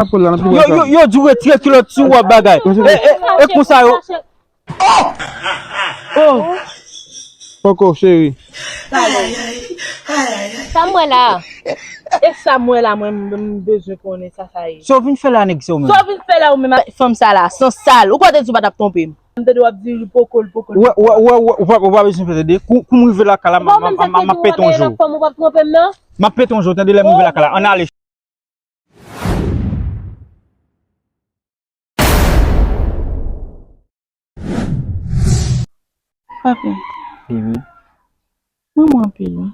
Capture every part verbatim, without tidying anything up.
Apre la, nan pi yo, yo, yo di w retire kilòt sou w ap bagay. E, e, e konsa yo. Oh! Poko, cheri. Sa m wè la. E sa m wè la, mwen, m, m bezwen konnen sa sa ye. Sa w vin fè la, nèg, se w menm. Sa w vin fè la, ou menm, ak fanm sa la, san sal. Ou kwè te di w pa t ap twonpe m? M tande w ap di li poko, li poko. Ou wè, ou wè, ou wè, ou wè, ou pa, ou pa bezwen fè tande. Kou, kou m rive lakay la, m, m, m, m, m ap pete yon jou. Ou pa menm sa ki di w pa t ap twonpe m nan? M ap pete yon jou, tande lè m rive lakay la. Ann ale. Papi. Baby. M renmen w anpil, wi.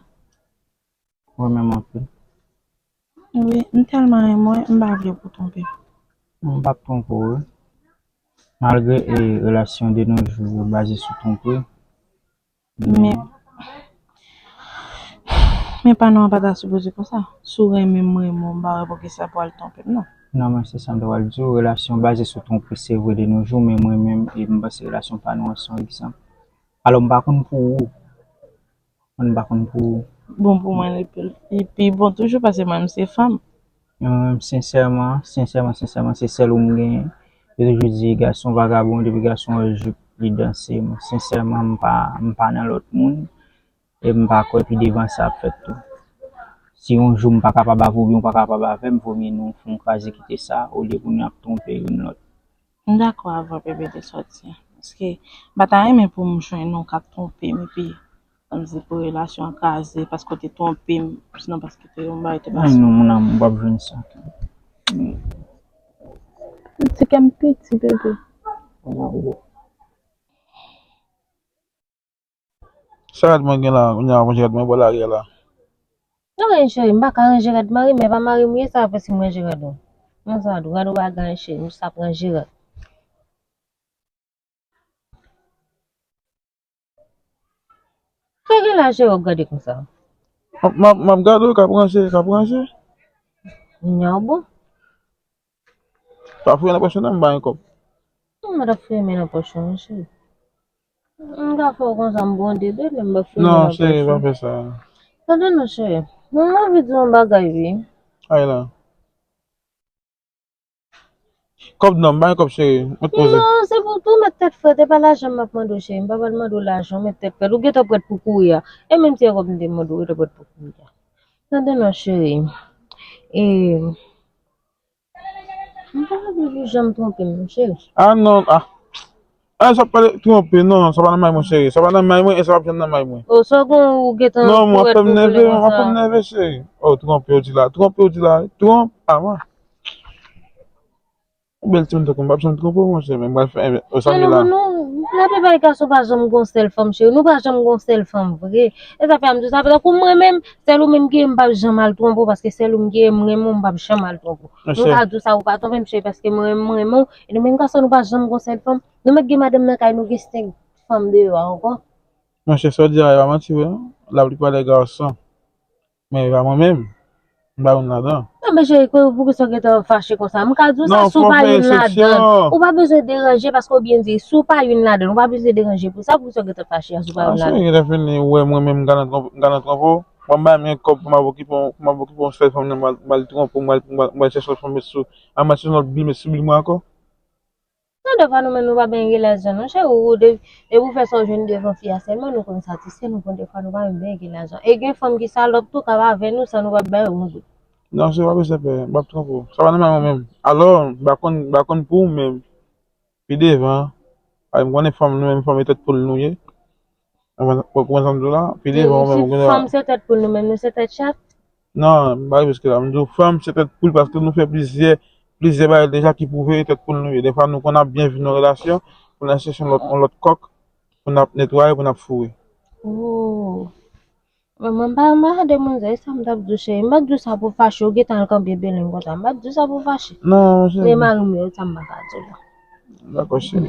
Ou renmen m anpil? Wi, m tèlman renmen w, m pa vle pou w twonpe m. M p ap twonpe w, wi. Malgre, e, relasyon de nos jours yo baze sou twonpri, Men, men pa nou an pa ta sipoze konsa. Si w renmen m, renmen w, m pa wè poukisa pou w al twonpe m, non. Non, men se sa m ta pral di w. Relasyon baze sou twonpri, se vre de nos jours, men mwen menm, e m panse relasyon pa nou an se yon egzanp. Alò, m pa konn pou ou. Mwen, m pa konn pou ou. Bon, pou mwen, li pi, li pi bon toujou, paske mwen, m se fanm. Mwen menm, sensèman, sensèman, sensèman, se sèl ou m genyen. Yo toujou di gason vagabon, depi gason wè jup, li danse. Mwen, sensèman, m pa, m pa nan lòt moun. E m pa kwè pi devan sa ap fèt tou. Si yon jou m pa kapab avè w oubyen w pa kapab avè m, vomye nou fè yon kraze kite sa, olye pou n ap twonpe youn lòt. M dakò avè w, bebe, de sa w di a. Paske m pa ta renmen pou m jwenn yon k ap twonpe m, epi ann di pou relasyon an kraze, paske w te twonpe m, sinon paske te yon bagay te pase. Ay, non, mon amour, w p ap jwenn sa. Ti kè m piti, bebe. Sa rad mwen gen la, kounye a, ranje rad mwen bò lari a la. Non, men cheri, m pa ka ranje rad mari m, men pa mari m ye, sa fè si m ranje rad ou. Non, sa rad ou, rad ou pa gen anyen, cheri, m sa ap ranje rad. Sa gen la, cheri, w ap gade konsa? M ap, m ap, m ap gade w, k ap ranje, k ap ranje. Kounye a, w bon? Pa fouye nan pòch ou non, m ba yon kòb. Non, m pa t ap fouye men nan pòch ou non, cheri. M ka fè w konsa, m gronde, bebe, m pa fouye men nan pòch ou. Non, cheri, pa fè sa. Tande non, cheri. Mwen, m anvi di w yon bagay, wi. Ay la. Kòb non, m ba yon kòb, cheri. Mwen poze. Non, se pou tou mèt tèt frèt, e pa lajan m ap mande w, cheri. M pa pral mande w lajan, mèt tèt frèt. Ou gentan prèt pou kouri a. E menm si e kòb m te mande w, ou gentan prèt pou kouri a. Tande non, cheri. E, M pa vle pou janm twonpe m, cheri. Ah non, ah. Ah, sa pale twonpe, non, sa pa nan may mwen, cheri. Sa pa nan may mwen, e sa p ap janm nan may mwen. O, sa gon ou gentan. Non, mwen ap fè m nève, mwen ap fè m nève, cheri. Oh, twonpe, ou di la, twonpe, ou di la, twonpe, ah, mwen. Ou bèl timoun tankou m, m p ap janm twonpe w, monchè, men mwen fè, o sa m la. Non, non, non, la plipè gason pa janm gon sèl fanm, cheri. Nou pa janm gon sèl fanm, vre. E sa fè a m di w sa, tankou mwen menm, sèl ou menm ki ye, m p ap janm al twonpe w, paske sèl ou m ki ye, m renmen w, m p ap janm al twonpe w. Nou ka di w sa, ou pa twonpe m, cheri, paske mwen, mwen renmen w. E nou menm gason, nou pa janm gon sèl fanm. Nou mèt gen madanm nan kay nou, gen senk fanm deyò a ankò. Monchè, sa w di a, e pa manti vre, non? Laplipa dè gason. Men e pa mwen menm. M pa youn ladan. Non, men cheri, pou, poukisa w gentan fache konsa? M ka di w sa, si w pa youn ladan. Ou pa bezwen deranje, paske w byen di, si w pa youn ladan, ou pa bezwen deranje pou sa, poukisa w gentan fache a, si w pa youn ladan? Non, cheri, gentan fini, ou wè mwen menm, m ka nan twonp-, m ka nan twonpe w. Bon, m bay mwen kòb pou m ap okipe, pou m ap okipe yon sèl fanm nan, m al, m al twonpe w, m al, m al, m al chèche lòt fanm, met sou, al chèche lòt bi, met sou bi mwen ankò. Non, defwa nou menm nou pa byen gen lajan non, cheri, ou de, depi w fè sa w jwenn devan fi a sèlman, nou konn satisfè, nou konn defwa nou pa menm byen gen lajan. E gen fanm ki salòp tou k ap avè nou san nou pa bay yo yon goud. Non, cheri, pa bezwen pè, m p ap twonpe w. Sa pa nan may mwen menm. Alò, m pa konn, m pa konn pou ou, men pi devan, m konnen fanm nou menm, fanm e tèt poul nou ye. Ou konprann sa m di w la? Pi devan, ou menm, ou konnen. Si fanm se tèt poul, nou menm nou se tèt chat? Non, m pa rive jiske la. M di w, fanm se tèt poul paske nou fè plizyè, plizyè bagay deja ki pwouve tèt poul nou ye. Defwa, nou konn ap byen viv nan relasyon, pou n al chèche yon lòt, yon lòt kòk, pou n ap netwaye, pou n ap foure. Oh. Men mwen pa, mwen pa de moun sa, e sa m t ap di w, cheri. M pa t di w sa pou fache, ou gentan al kanpe belen konsa. M pa t di w sa pou fache. Non, cheri. Men mari m yo, sa m pa ka di w la. Dakò, cheri.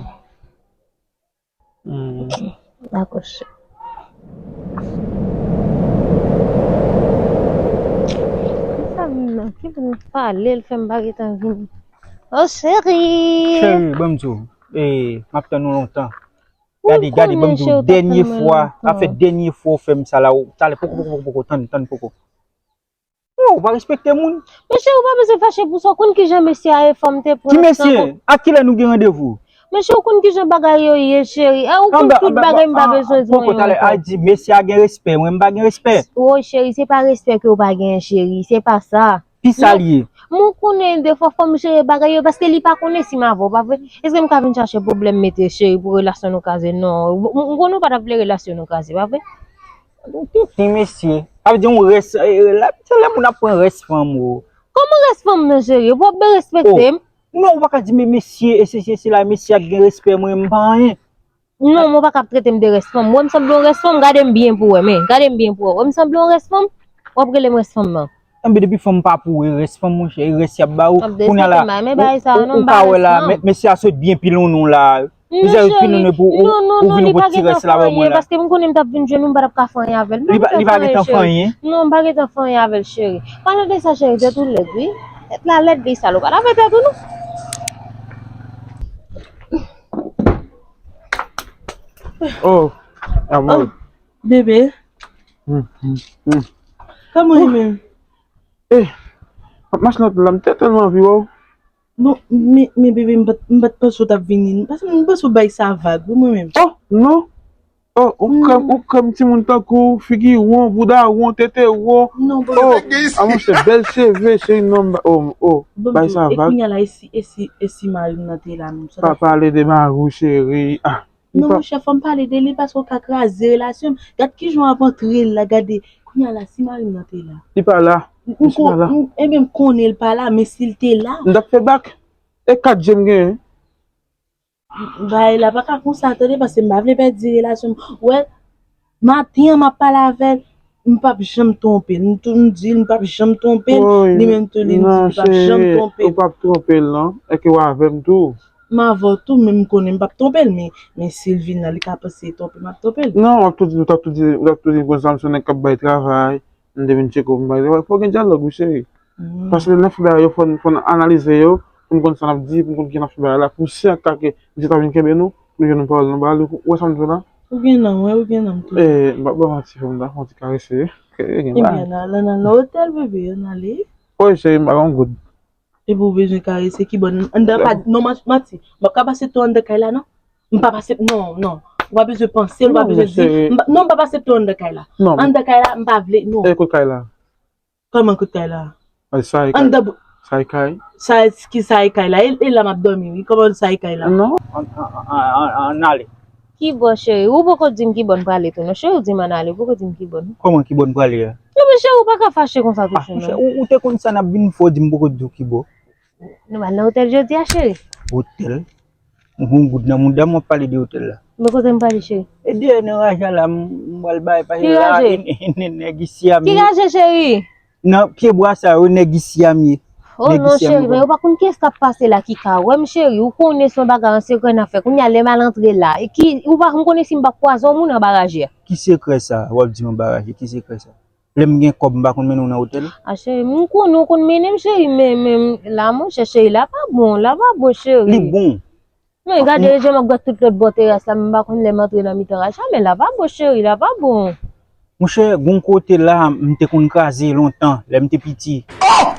Hmm. Dakò, cheri. Sa vin nan ki vin pale, l fè m pa gentan vin. Oh, cheri! Cheri, ban m di w, e, m ap tann ou lontan. Gade, gade, ban m di w, dènye fwa, afè dènye fwa ou fè m sa la, ou, talè, poko, poko, poko, poko, tann, tann, poko. M Ou pa respekte moun. Men cheri, ou pa bezwen fache pou sa. Ou konn kijan mesye a ye fò m te pran. Ki mesye? A kilè nou gen randevou? Men cheri, ou konn kijan bagay yo ye, cheri. A, ou konn tout bagay m pa bezwen di mwen yon ankò. Al di, mesye a gen respè, mwen m pa gen respè. Woy, cheri, se pa respè ke w pa genyen, cheri. Se pa sa. Ki sa l ye? Men ou konnen defwa fanm jere bagay yo paske li pa konnen si m avè w, pa vre? Èske m ka vin chache pwoblèm mete cheri pou relasyon nou kraze? Non. M konnen w pa t ap vle relasyon nou kraze, pa vre? Ou tenten mesye. Sa vle di yon rès. Se lè moun ap pran rès fanm ou. Kòman rès fanm nan cheri? Ou p ap byen respekte m? Non, ou pa ka di men mesye e sesi e sela, mesye a t gen respè mwen, m pa anyen. Non, men w pa ka ap trete m de rès fanm. W wè m sanble yon rès fanm? Gade m byen pou w wè, men. Gade m byen pou w wè. W wè m sanble yon rès fanm? W ap rele m rès fanm nan. Enben depi fanm pa pou w, e rès fanm monchè, e rès y ap ba ou. Kounye a la, ou ka wè la, mesye a sot byen pilonn ou la. Li sot pilonn ou pou ou vin pou ti rès la ban mwen la. Paske m konnen m t ap vin jwenn ou, m pa t ap ka fè anyen avè l. Li pa gentan fè anyen? Non, m pa gentan fè anyen avè l, cheri. Palan de sa, cheri, tèt ou lèd, wi. Tèt la lèd, li sal, ou pa lave tèt ou, non. Oh, amor. Oh, bebe. Mm, mm, mm. Kòman ou menm? Eh, m ap mache nan wout la, m te tèlman anvi wè w. Bon, men, men bebe, m pa t, m pa t panse w t ap vini. Paske m panse w bay sa vag, wi, mwen menm. Oh, non. Oh, ou krèm, ou krèm timoun tankou w, figi won, bouda won, tete won. Non, bebe. Oh, a monchè, bèl cheve, cheri, non, m ba, oh, oh, bay sa vag. E kounye a la, e si, e si, e si mari m nan te la menm? Pa pale de mari w, cheri. Ah. Non, monchè, fò m pale de li paske w ka kraze relasyon m. Gad kijan w ap antre la, gade. Kounye a la, si mari m nan te la. Li pa la. Misye pa la. Ebyen, m konnen l pa la, men si l te la. M t ap fè bak. E kat je m genyen. Bagay la pa ka konsa, tande, paske m pa vle pèdi relasyon m. Ou wè, maten an, m ap pale avè l. M p ap janm twonpe l. M tou, m di l, m p ap janm twonpe l. Li menm tou, li di li p ap janm twonpe m. Ou p ap twonpe l, non. Èske w avè m tou? M avè w tou, men m konnen m p ap twonpe l, men, men si l vin la, li ka panse twonpe m ap twonpe l. Non, w ap tou di, w t ap tou di, w t ap tou di konsa, m se yon nèg k ap bay travay, m te vin tcheke w pou m bay travay. Fò gen dyalòg, wi, cheri. Paske lè n ap fè bagay yo, fò n, fò n analize yo, pou n konn sa n ap di, pou n konn kijan n ap fè bagay la, pou si an ka ke misye ta vin kenbe nou, nou jwenn yon pawòl nan ba li, ou wè sa m di w la? Ou gen nanm, wi, ou gen nanm tou. E, m p ap ba w manti, fò m ta fè yon ti karese, wi. Ebyen, n al, n al nan otèl, bebe, n ale. Wi, cheri, m pa gen yon goud. Epi w bezwen karese kibò? Anndan pa, non, manti. M p ap ka pase tan anndan kay la, non. M pa pase, non, non. Ou pa bezwen panse l, ou pa bezwen di, non, m pa pase tan anndan kay la. Anndan kay la, m pa vle, non. E kot kay la? Kòman kot kay la? Anndan. Sa e kay? Sa e ki, sa e kay la? E, e la m ap dòmi, wi. Kòman sa e kay la? Non. Ann, ann, ann, ann, ann ale. Kibò, cheri? Ou poko di m kibò n prale tou, non. Cheri, ou di m ann ale, ou poko di m kibò, non. Kòman kibò n prale a? Non, men cheri, ou pa ka fache konsa tou, cheri. Ah, monchè, ou, ou te konn sa n ap vin fè w di m poko di w kibò. Nou al nan otèl jodi a, cheri. Otèl? Mwen gen yon goud nan mouda m, w ap pale de otèl la. Men kote m prale, cheri? E dèyè nan raje a la, m, m pral bay, paske la, e, e, e, nèg isi a m ye. Ki raje, cheri? Nan pye bwa sa yo, nèg isi a m ye. Oh non, cheri, men yo pa konn kiyès k ap pase la ki ka wè m, cheri. Ou konnen se yon bagay an sekrè n ap fè. Kounye a, lè m al antre la, e ki, ou pa, m konnen si m p ap kwaze yon moun anba raje a. Ki sekrè sa w ap di m anba raje? Ki sekrè sa? Lè m gen kòb, m pa konn mennen w nan otèl? A, cheri, m konnen w konn mennen m, cheri, men, men, la, monchè, cheri, la pa bon, la pa bon, cheri. Li bon. Men gade jan m ap gad tout lòt bò teras la, men m pa konn lè m antre nan mitan raje a, men la pa bon, cheri, la pa bon. Monchè, gon kote la, m te konn kraze lontan, lè m te piti.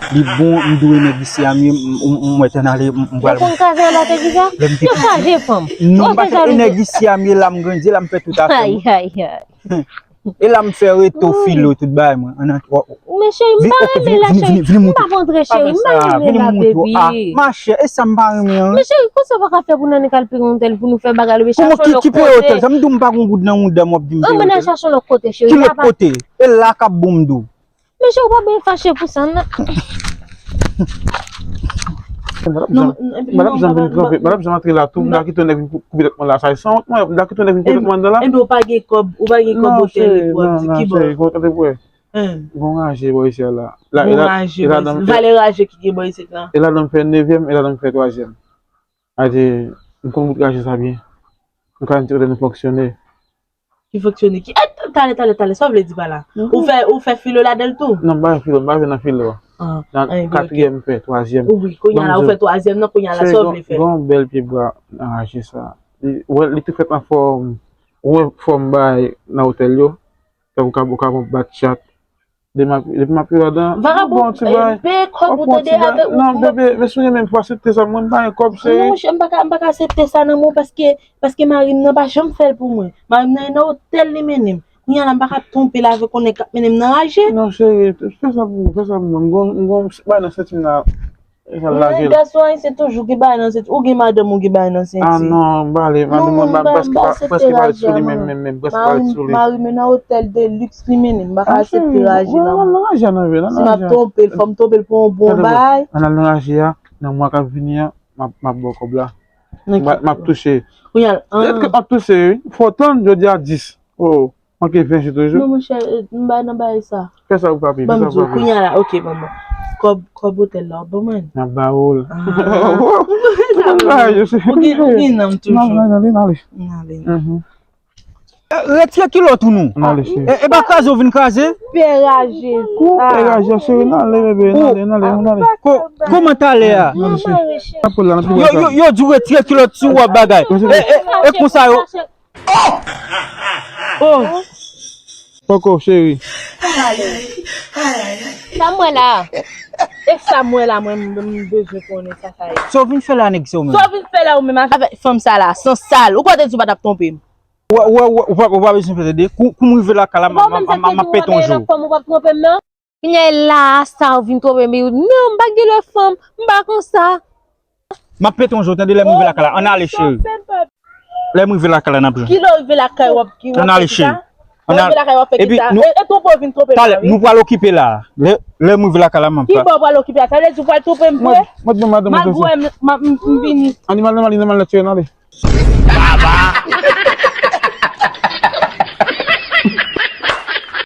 Li bon, m dwe nèg isi a m ye, m, m, m wè tan ale, m, m pral. Ou konn kraze anba tèt li sa? Yo kraze fanm. Non, m pa se nèg isi a m ye, la m grandi, la m fè tout afè m. Ay, ay, ay. E la m fè reto filo tout bagay mwen. Ann antre. Men cheri, m pa renmen la cheri. M p ap antre cheri, m pa renmen la baby. Machè, e sa m pa renmen an. Men cheri, konsa w pa ka fè pou n annik al peye yon otèl pou nou fè bagay la oubyen chache yon lòt kote. Kòman ki, ki peye otèl? Sa m di w m pa gen goud nan mouda m w ap di m peye otèl. Ann, ann al chache yon lòt kote cheri. Ki lòt kote? E la k ap bon m di w. Men cheri, w pa byen fache pou sa nan. Madanm Jan vin kanpe, madanm Jan antre la tou, m ta kite yon nèg vin koupe tèt mwen la, sa e sanwont mwen, m ta kite yon nèg vin koupe tèt mwen anndan la. Enben w pa gen kòb, ou pa gen kòb otèl pou w ap di kibò. Gon raje bò isi a la. Gon raje bò isi. Valè raje ki gen bò isit la. E ladan m fè nevyèm, e ladan m fè twazyèm. Sa vle di, m konn bout raje sa byen. M ka di nou fonksyonè. Ki fonksyone ki, eh, talè, talè, talè, sa w vle di pa la? Ou fè, ou fè filo ladan l tou? Non, m pa fè filo, m pa fè nan filo. Nan katriyèm m fè, twazyèm. Wi, kounye a la ou fè twazyèm nan, kounye a la sa w vle fè? Gon bèl pye bwa nan raje sa. Li, li te fèt an fòm, ou wè fòm bay nan otèl yo, tankou ou ka, ou ka bat chat. Depi m ap viv ladan, m ap pran yon ti bagay. Peye kòb ou tande avè ou. Non, bebe, men si w renmen m, fò aksepte sa. Mwen, m pa gen kòb, cheri. Non, monchè, m pa ka, m pa ka aksepte sa nan men w paske, paske mari m nan pa janm fè l pou mwen. Mari m nan e nan otèl li mennen m. Kounye a la, m pa ka twonpe l avèk yon nèg k ap mennen m nan raje. Non, cheri, fè sa pou ou, fè sa pou mwen. M gon, m gon bagay nan senti m la. E sa l lage l. Gason ayisyen toujou gen bagay nan senti. Ou gen madanm ou gen bagay nan senti. Ah non, m pale, madanm mwen m prèske pa ret sou li menm, menm, menm, prèske pa ret sou li. Mari m nan otèl de luxe li mennen m, m pa ka aksepte raje la. Ann al nan raje a non, bebe, ann al nan raje a. Si m ap twonpe l, fò m twonpe l pou yon bon bagay. Ann al nan raje a, nan mwa k ap vini an, m ap, m ap ba w kòb la. M ap touche. Kounye a, ah. Ret ret m ap touche wi. Fò w tann, jodi a dis. Oh. Manke ven jou toujou. Non, monchè, m pa nan bagay sa. Fè sa pou papi, fè sa pou papi. Ban m di w, kounye a la, oke, ban mwen. Kòb, kòb otèl la, w ap ban mwen l? M ap ba w l. Ou konn bagay yo, cheri. Ou gen, ou gen nanm toujou. N ale, n ale, n ale. N ale. Retire kilòt ou non. N ale, cheri. E pa kraze w vin kraze. Pè raje. Kou pè raje, cheri, n ale, bebe, n ale, n ale, n ale. Kòman talè a? Yo, yo, yo di w retire kilòt sou w ap bagay. E, e, e konsa yo. Oh! Poko, cheri. Sa m wè la. E sa m wè la, mwen, m bezwen konnen sa sa ye. Sa w vin fè la, nèg sa w menm? Sa w vin fè la ou menm avèk fanm sa la, san sal. Ou kwè w te di w pa t ap twonpe m? Ou, ou, ou, ou pa, ou pa bezwen fè tande. Kou, kou m rive lakay la, m, m, m, m ap pete yon jou. Kounye a la a sa ou vin twonpe m, non, m pa gen lòt fanm, m pa konsa. M ap pete yon jou, tande, lè m rive lakay la, ann ale cheri. Lè m rive lakay la, n ap jwenn. Kilè w rive lakay w ap ki w ap fè kisa? Lè w rive lakay w ap fè kisa? E twonpe w vin twonpe m la wi. Nou pral okipe la. Lè, lè m rive lakay la, m ap. Kiba w pral okipe a? Sa vle di w pral twonpe m vre? M al pou wè m, m vini. Animal nòmal, li nòmal nèt cheri, ann ale. Baba!